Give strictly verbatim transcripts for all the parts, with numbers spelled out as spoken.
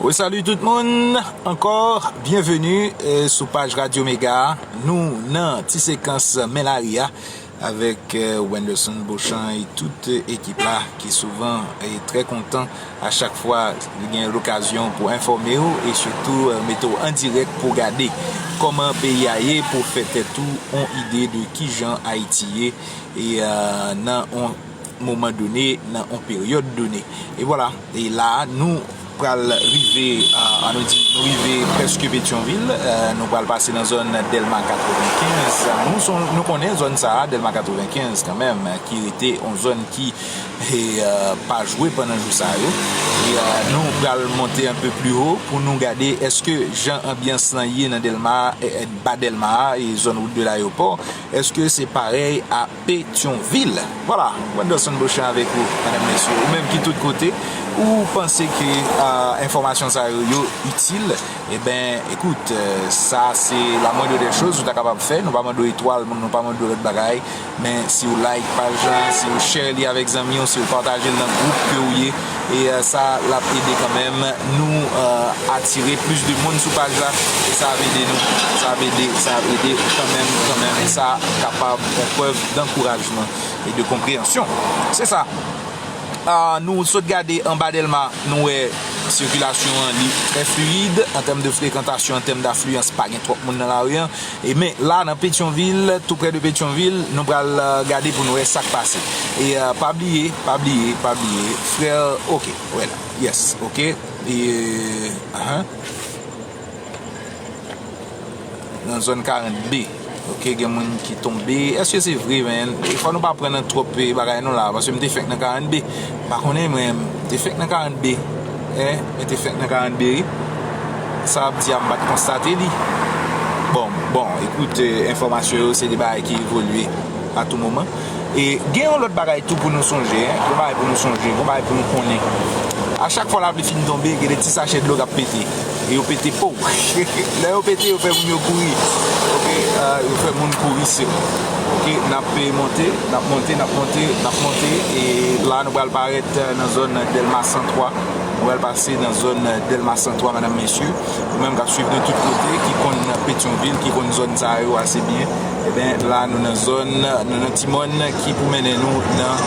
Wi, salut tout moun, ankò, byenveni, eh, sou paj Radyo Mega. Nou nan ti sekans Men Lari a avèk, eh, Wenderson Beauchamp e tout ekip la ki souvan e trè kontan a chak fwa li gen lokazyon pou enfòme w e sitou, eh, mete w an dirèk pou gade kòman peyi a ye, pou fè tèt ou on ide de kijan Ayiti ye e, eh, nan on moman done, nan on peryòd done. E vwala, e la nou pral rive, ah, ann nou di, nou rive prèske Petyonvil, eh, nou pral pase nan zòn Dèlma katrevenkenz. Nou son, nou konnen zòn sa a, Dèlma katrevenkenz kanmenm, ki rete on zòn ki, e, eh, pa jwe pandan jou sa yo. E, eh, nou pral monte un peu plus haut pou nou gade èske jan anbyans lan ye nan Dèlma, eh, eh, ba Dèlma a, e zòn wout de layopò, èske se parèy a Petyonvil? Vwala, Wenderson Beauchamp avèk ou, medam, mesye. Ou menm ki tout kote, ou panse ke, ah, enfòmasyon sa yo, yo itil? Eben, ekout, eh, sa se la moindre des choses ou ta kapab fè. Nou pa mande w etwal, nou pa mande w lòt bagay. Men si w like paj la, si w share li avèk zanmi w, si w pataje l nan gwoup ke w ye, e, eh, sa l ap ede kanmenm nou, eh, atire plis de moun sou paj la. E sa ap ede nou, sa ap ede, sa ap ede kanmenm, kanmenm. E sa kapab yon prèv dankourajman e de konpreyansyon. Se sa. Ah, nou sot gade anba Dèlma, nou wè sikilasyon an li trè fluid, an tèm de frekantasyon, an tèm dafliyans, pa gen twòp moun nan lari an. E men la, nan Petyonvil, tou prè de Petyonvil, nou pral, eh, gade pou nou wè sa k pase. E, eh, pa bliye, pa bliye, pa bliye, frè, ok, wè la, yes, ok, e, ahan. Nan zòn karant B. Ok, gen moun ki tonbe. Èske se vre, men? E fò nou pa pran nan twòp, eh, bagay non la, paske m te fèk nan karant B. M pa konnen, mwen, m te fèk nan karant B. Eh, mwen te fèk nan karant B, wi. Sa ap di a, m pa t konstate li. Bon, bon, ekout, eh, enfòmasyon yo, se de bagay ki evolye a tou moman. E gen yon lòt bagay tou pou nou sonje, en. Gon bagay pou nou sonje, gon bagay pou nou konnen. A chak fwa lapli fin tonbe, gen de ti sachè dlo k ap pete. E yo pete, pow! Lè yo pete, yo fè moun yo kouri. Ok, ah, yo fè moun kouri, se. Ok, n ap monte, n ap monte, n ap monte, n ap monte. E la, nou pral parèt, eh, nan zòn Dèlma san twa. Nou pral pase nan zòn Dèlma san twa, medam, mesye. Ou menm k ap swiv de tout kote, ki konn Petyonvil, ki konn zòn sa yo ase byen. Eben, la, nou nan zòn, nou nan ti mòn ki pou mennen nou nan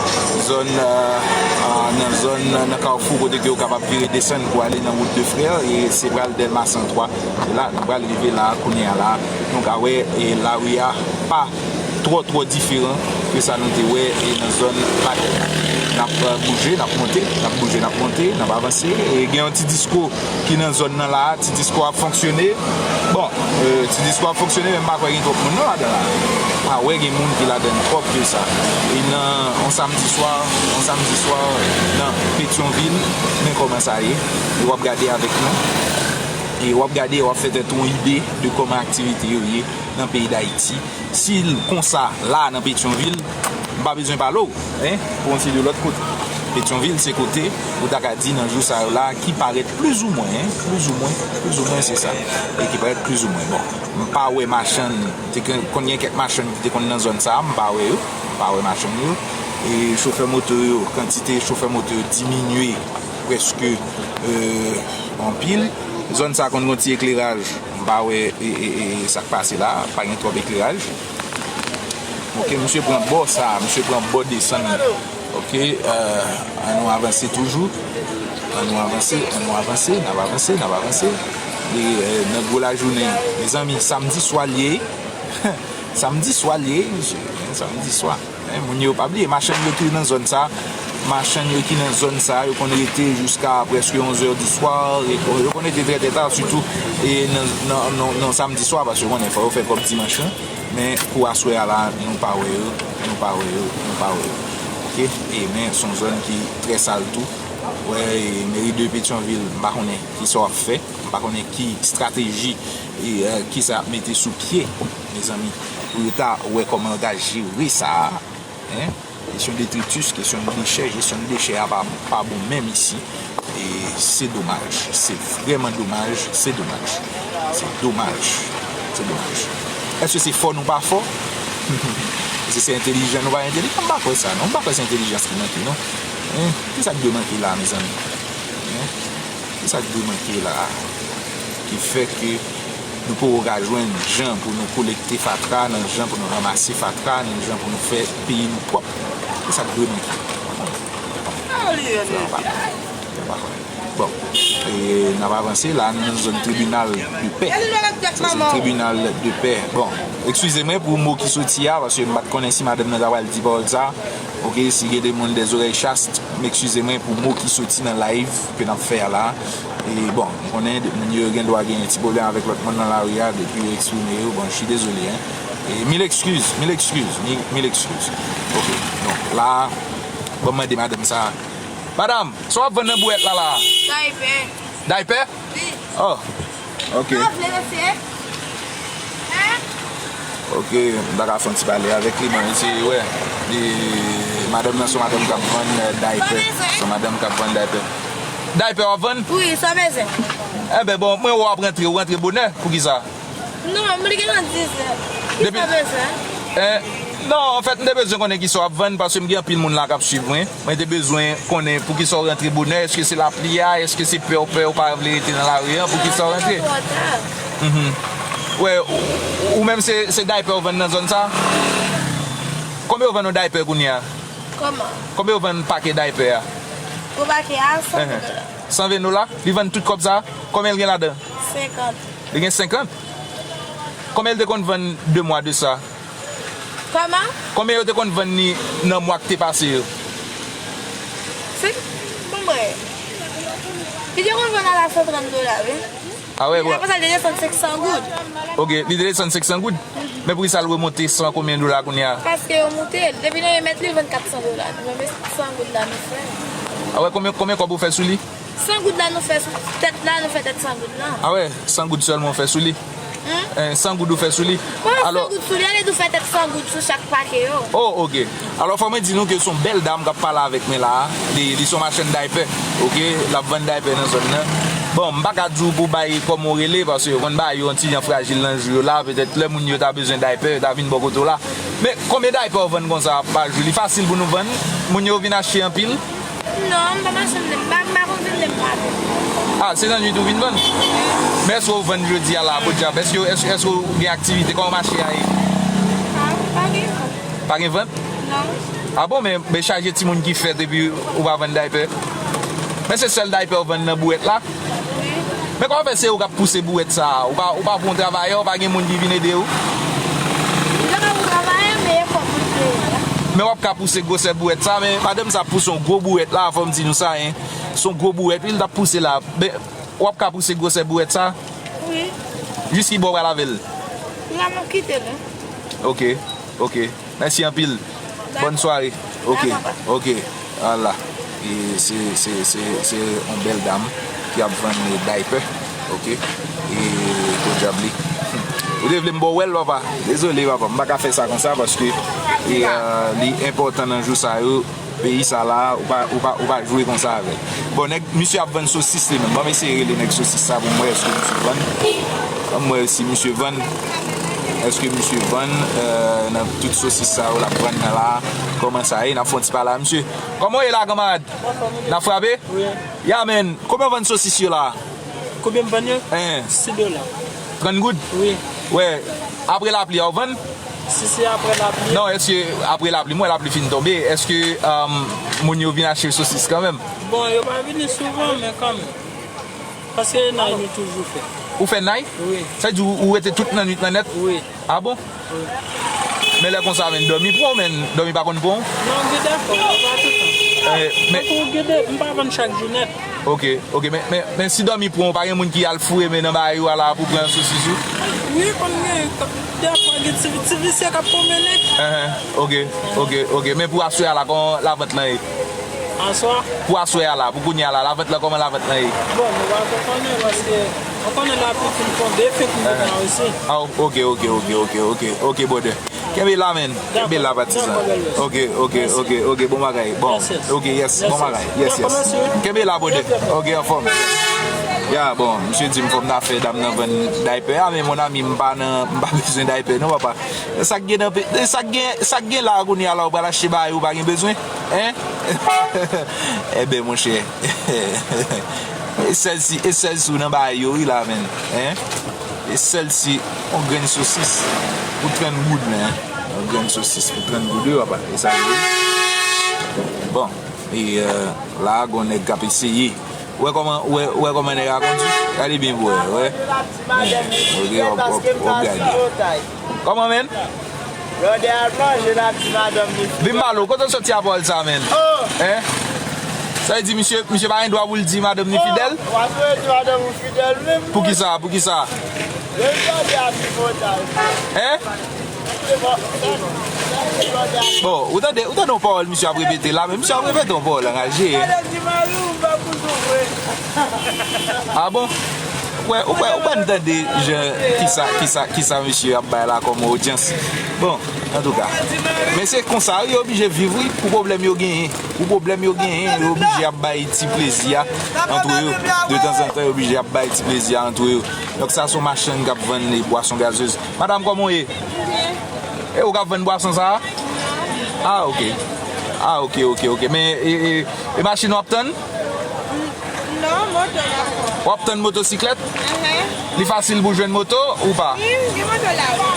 zòn, eh, ah, nan zòn, nan kafou kote ke ou kapab vire desann pou ale nan wout de frè, e se pral Dèlma san twa. E la, nou pral rive la, kounye a la, nou ka wè, e lari a pa twò, twò diferan ke sa nou te wè, e nan zòn Latè a. N ap, eh, bouje, n ap monte, n ap bouje, n ap monte, n ap avanse. E gen yon ti disko ki nan zòn nan la, ti disko ap fonksyone. Bon, eh, ti disko ap fonksyone, men m pa kwè gen twòp moun non ladan la. M pa wè gen moun ki ladan twòp ke sa. E nan on samdi swa, on samdi swa nan Petyonvil, men kòman sa ye. E w ap gade avèk nou. E w ap gade, w ap fè tèt ou yon ide de kòman aktivite yo ye nan peyi Dayiti. Si l konsa la nan Petyonvil, m pa bezwen pale w, en, pou yon ti de lòt kote. Petyonvil se kote ou ta ka di nan jou sa yo la ki parèt plizoumwen, en, plizoumwen, plizoumwen se sa. E ki parèt plizoumwen. Bon, m pa wè machann, te gen, konn gen kèk machann ki te konn nan zòn sa a, m pa wè yo, m pa wè machann yo. E chofè moto yo, kantite chofè moto yo diminye prèske, eh, anpil. Zòn sa a konn gen ti ekleraj. M pa wè, e, e, e, sa k pase la, pa gen twòp ekleraj. Ok, misye pran bò sa, misye pran bò desann nan. Ok, eh, ann nou avanse toujou. Ann nou avanse, ann nou avanse, n ap avanse, n ap avanse. E, eh, nan gwo lajounen, mezanmi, samdi swa l ye. Samdi swa l ye, mesye, samdi swa. Eh, moun yo pa bliye, machann yo ki nan zòn sa, machann yo ki nan zòn sa, yo konn rete jiska prèske onz è di swa, e yo konn rete trè, trè ta, sitou, e nan, nan, nan, nan samdi swa, paske yo konnen fò yo fè kòb dimanch lan. Men pou aswè a la, nou pa wè yo, nou pa wè yo, nou pa wè yo. Ok? E men se yon zòn ki trè sal tou. Wè, e meri de Petyonvil, m pa konnen kisa w ap fè, m pa konnen ki estrateji e, eh, kisa y ap mete sou pye, mezanmi, pou yo ta wè kòman yo ta jere sa a, en? Kesyon detritus, kesyon dechè, jesyon dechè a pa, pa bon menm isi. E se domaj, se vrèman domaj, se domaj. Se domaj, se domaj. Èske se fò nou pa fò? Èske se entelijan nou pa entelijan? M pa kwè sa, non. M pa kwè se entelijans ki manke, non. En? Kisa k dwe manke la, mezanmi? En? Sa k dwe manke la a, ki fè ke nou poko ka jwenn jan pou nou kolekte fatra, nan jan pou nou ranmase fatra, nan jan pou nou fè peyi nou pwòp. Se sa k dwe manke. Bon, e n ap avanse la, nou nan zòn tribinal de pè. Se zòn tribinal de pè. Bon, eskize mwen pou mo ki soti a, paske m pa t konnen si madanm nan ta pral di pawòl sa. Ok, si gen de moun, de zorèy chas, m eskize mwen pou mo ki soti nan live ke n ap fè a la. E bon, m konnen de- moun yo gen dwa gen ti pwoblèm avèk lòt moun nan lari a, depi yo eksprime yo, bon, je suis désolé, hein. E mil excuse, mil excuse, mil, mil excuse. Ok, donk la, bon, m mande madanm sa. Madanm, sa w ap vann nan bouwèt la la? Daypè. Daypè? Wi. Oh, ok. Sa w vle, mesye? Hein? Ok, m ta ka fè yon ti pale avèk li, bon, se, wè, li, madanm nan se yon madanm k ap vann, euh, daypè. Se yon madanm k ap vann daypè. Daypè w ap vann? Wi, sa w bezwen. Enben, bon, mwen wè w ap rantre, ou rantre bonè, poukisa? Non, m li gen nan dizè. Ki sa w bezwen? Eh, non, anfèt, m te bezwen konnen kisa w ap vann, paske m gen anpil moun la k ap swiv mwen. Mwen te bezwen konnen poukisa w rantre bonè. Èske se lapli a? Èske se pè w pè w pa vle rete nan lari a? Poukisa w rantre? Mhm. Wè, ou, ou menm se, se daypè w vann nan zòn sa? Konbyen w vann yon daypè kounye a? Kòman? Konbyen w vann pake daypè a? Yon pake a, san ven dola. San ven dola? Li vann tout kòb sa? Konbyen l gen ladan? Senkant. Li gen senkant? Konbyen l te konn vann de mwa de sa? Kòman? Konbyen yo te konn vann li nan mwa k te pase yo? Se, bon, mwen. Li te konn vann a la san trant dola, wi. A wè, bon. Apre sa, li te desann senk san goud. Ok, li te desann senk san goud? Men poukisa l remonte san konbyen dola kounye a? Paske yo moute l. Depi nou remèt li, l vann kat san dola. Nou menm, san goud la nou fè. A wè, konbyen, konbyen kòb ou fè sou li? San goud la nou fè sou tèt la, nou fè tèt san goud lan. A wè, san goud sèlman w fè sou li? Hmm? Eh, san goud ou fè sou li? Bon, alò, san goud sou li, ale nou fè tèt san goud sou chak pake yo. Oh, ok. Alò, fò mwen di nou ke se yon bèl dam k ap pale avèk mwen la a. Li, li se yon machann daypè, ok? L ap vann daypè nan zòn nan. Bon, m pa ka di w pou bay kòman w rele, paske yo konn bagay yo yon ti jan frajil nan jou yo la. Petèt lè moun yo ta bezwen daypè, yo ta vin bò kote w la. Men, konbyen daypè w vann konsa pa jou? Li fasil pou nou vann? Moun yo vin achte anpil? Non, m pa mache m menm. M pa, m pa konn vin menm maten. Ah, se nan nwit ou vin vann? Men èske w vann jodi a la, podyab? Èske, èske, èske w gen aktivite? Kòman mache a ye? Ah, pa gen vant. Pa gen vant? Non. Ah bon, men, men chaje timoun ki fèt epi ou pa vann daypè. Men se sèl daypè w vann nan bouwèt la? Wi. Men kòman fè se ou k ap pouse bouwèt sa a? Ou pa, ou pa pran yon travayè, ou pa gen moun ki vin ede ou? M te ka pran travayè, men e kòb mwen te ye a. Men w ap ka pouse gwosè bouwèt sa, men madanm sa ap pouse yon gwo bouwèt la, fò m di nou sa, en. Se yon gwo bouwèt, wi, l t ap pouse la. Men w ap ka pouse gwosè bouwèt sa? Wi. Jis ki bò w pral avè l? La, m ap kite l, wi. Ok, ok. Mèsi anpil. Bòn sware. Ok, ok. Ala. E se, se, se, se yon bèl dam ki ap vann daypè. Ok. E podyab li. Ou te vle m ba w wè l, papa? Dezole, papa. M pa ka fè sa konsa paske e, euh, li enpòtan nan jou sa yo. Peyi sa la, ou pa, ou pa, ou pa jwe konsa avè l. Bon, nèg, misye ap vann sosis li menm. Ban m eseye rele nèg sosis sa pou m wè èske misye vann. Ban m wè si misye vann. Èske misye vann, euh, nan tout sosis sa yo l ap vann nan la? Kòman sa ye? N ap fè yon ti pale a misye. Kòman w ye la, kanmarad? N ap frape? Wi. Ya, men, konbyen w vann sosis yo la? Konbyen m vann yo? Hein. Sis dola. Trant goud? Wi. Wè, apre lapli a w vann? Si se apre lapli. Non, èske apre lapli, m wè lapli fin tonbe, èske, um, moun yo vin achte sosis kanmenm? Bon, yo pa vini souvan, men kanmenm. Paske nan nou toujou fè. Ou fè nay? Wi. Sa di ou, ou rete tout nan nwit lan nèt? Wi. Ah bon? Wi. Men lè konsa, men dòmi pran w, men dòmi pa konn pran w? Non, gen dèfwa, pa toutan. Eh, men tankou gen de, m pa vann chak jou nèt. Ok, ok, men, men, men si dòmi pran w, pa gen moun ki al foure men nan bagay ou a la pou pran sosis ou? Wi, konn gen, dèfwa gen ti, ti visye k ap pwomennen. Enhen, ok, ok, ok. Men pou aswè a la, kòman lavant lan ye? Aswè? Pou aswè a la, pou kounye a la, lavant lan, kòman lavant lan ye? Bon, nou pa twò konnen, paske ou konnen lapli fin tonbe, fèk nou la osi. Ah, ok, ok, ok, ok, ok, ok, brother. Kenbe la, men. Kenbe la, patizan. Ok, ok, ok, ok, bon bagay. Bon, ok, yes, bon bagay. Yes, yes. Kenbe la, brother. Ok, anfòm. Ya, bon, misye di m fò m ta fè dam nan vann daypè a, men mon ami, m pa nan, m pa bezwen daypè, non, papa. Sa k gen nan pe-, sa k gen, sa k gen la kounye a la, ou pral achte bagay ou pa gen bezwen, hein? Enben, monchè. E sèl si, e sèl si w nan bagay yo wi la menm. Hein? E sèl si yon grenn sosis pou trant goud menm. Yon grenn sosis pou trant goud wi papa. E sa yo ye. Bon, e euh, la gon nèg k ap eseye. Ou wè kòman, ou wè, ou wè kòman nèg la kondui? Gade byen pou wè, wè. Ok, w ap, w ap, w ap gade. Kòman menm? Lè w te al manje, n ap di madanm li fidèl. Vin pale w, kote w soti a pawòl sa menm? Oh! Hein? Sa vle di misye, misye pa gen dwa pou l di madanm li fidèl? Oh, w ap di madanm ou fidèl menm? Poukisa, poukisa? Lè w tande a tripotay. Hein? Bon, ou tande, ou tande yon pawòl misye ap repete la, men misye ap repete yon pawòl anraje. Madanm di mari w pa pou soufri. Ah bon? Ou kwè, ou kwè, ou kwè n tande jan kisa, kisa, kisa misye ap bay la kòm odyans? Bon, antouka. Men se konsa wi, yo oblije viv wi, pou pwoblèm yo genyen. Pou pwoblèm yo genyen, yo oblije ap bay ti plezi a antre yo. De tanzantan, yo oblije ap bay ti plezi a antre yo. Donk sa se yon machann k ap vann bwason gazez. Madanm, kòman w ye? E ou k ap vann bwason sa a? Ah, ok. Ah, ok, ok, ok. Men e, e, e machin w ap tann? Non, moto n ap tann. W ap tann motosiklèt? Li fasil pou jwenn moto ou pa? Wi, gen moto la, wi.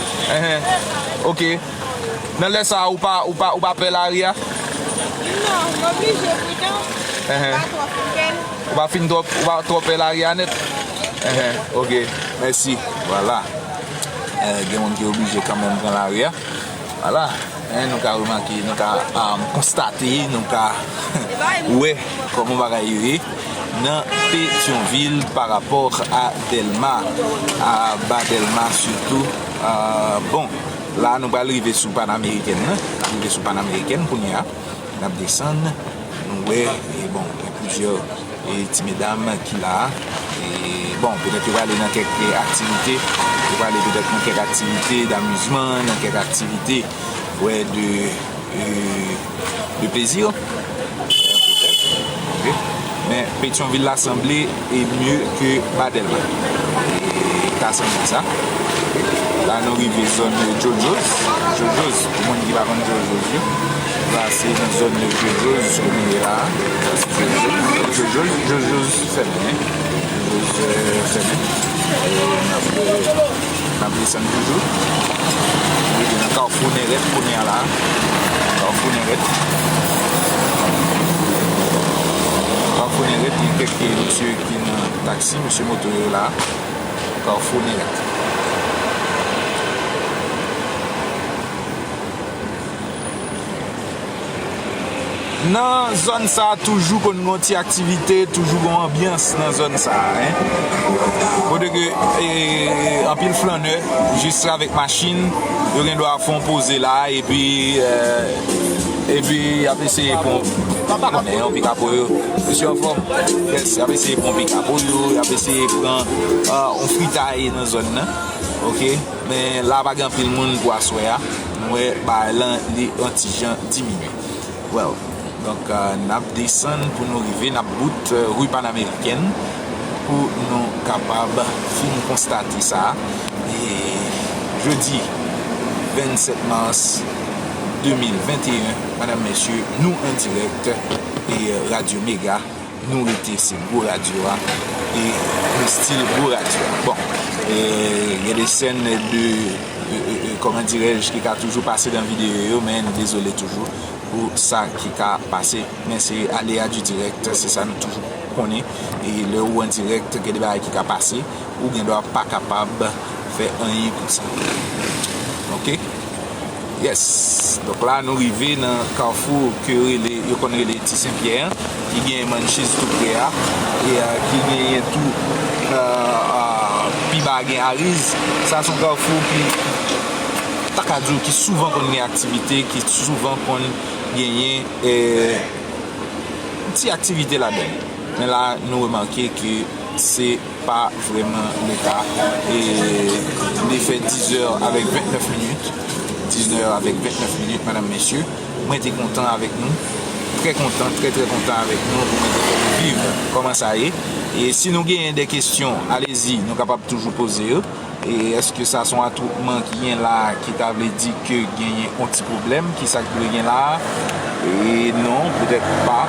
Ok. Nan lè sa a, ou pa, ou pa, ou pa pè lari a? Non, m oblije pridan. Pa twò fin pè l. Ou pa fin twò, ou pa twò pè lari a nèt? Ok, mèsi. Vwala. Eh, gen moun ki oblije kanmenm pran lari a. Vwala. Eh, nou ka remake, nou ka um, konstate, nou ka wè kòman bagay yo ye nan Petyonvil pa rapò a Dèlma, a ba Dèlma sitou. Ah, bon, la nou pral rive sou Panamerikèn nan. N ap rive sou Panamerikèn kounye a. N ap desann, nou wè, e bon, gen plizyè e ti medam ki la a. E bon, petèt yo prale nan kèk aktivite, yo prale petèt nan kèk aktivite damizman, nan kèk aktivite, wè, de, e, de plezi. Petèt. Ok. Men Petyonvil la sanble e mye ke ba Dèlma. E ta sanble sa. La nou rive zòn Jojo's. Jojo's, pou moun ki pa konn Jojo's yo. La se nan zòn Jojo's ke nou ye la. Sa se Jojo's. Jojo's, Jojo's fèmen, hein. Jojo's, euh, fèmen. E n ap, euh, n ap desann toujou. Nou rive nan Kafou Nèrèt kounye a la. Kafou Nèrèt. Kafou Nèrèt, gen kèk mesye ki nan taksi, mesye moto yo la. Kafou Nèrèt. Nan zòn sa a toujou konn gen yon ti aktivite, toujou gen yon anbyans nan zòn sa a, hein. Kote ke, e, anpil flannè, jis avèk machin, yo gen dwa fè yon poze la, epi, eh, epi y ap eseye pran, m pa konnen, yon pikapo yo. Mesye anfòm? Yes, y ap eseye pran pikapo yo, y ap eseye pran, ah, yon fritay nan zòn nan. Ok? Men la pa gen anpil moun pou aswè a. Nou wè bagay lan li yon ti jan diminye. Well, donk, euh, n ap desann pou nou rive, n ap bout, euh, ri Panamerikèn pou nou kapab fin konstate sa. E jodi vennsèt mas de mil venteyen, madam, mesye, nou an dirèk e Radyo Mega. Nou rete se gwo radyo a e nou still gwo radyo a. Bon, e gen de sèn de, de, de, de, kòman dirèj, ki ka toujou pase nan videyo yo, men nou dezole toujou pou sa ki ka pase. Men se aléa du direct, se sa nou toujou konnen. E lè ou an dirèk, gen de bagay ki ka pase, ou gen dwa pa kapab fè anyen pou sa. Ok? Yes. Donk la, nou rive nan kafou ke yo rele, yo konn rele Ti Senpyè an, ki gen Munchies tou pre a, e, euh, ki genyen tou, euh, euh, pi ba gen Ariz. Sa se yon kafou ki, ta ka di w, ki souvan konn gen aktivite, ki souvan konn genyen, euh, ti aktivite ladan l. Men la, nou remake ke se pa vrèman le ka. E li fè dizè avèk ventnèf minit. Dizè avèk ventnèf minit, madam, mesye. Mwen te kontan avèk nou. Trè kontan, trè, trè kontan avèk nou pou mwen te fè nou viv kòman sa ye. E si nou genyen de kesyon, alezi, nou kapab toujou poze yo. E èske sa se yon atwoupman ki gen la a, ki ta vle di ke genyen yon ti pwoblèm? Kisa k dwe gen la a? E non, petèt pa.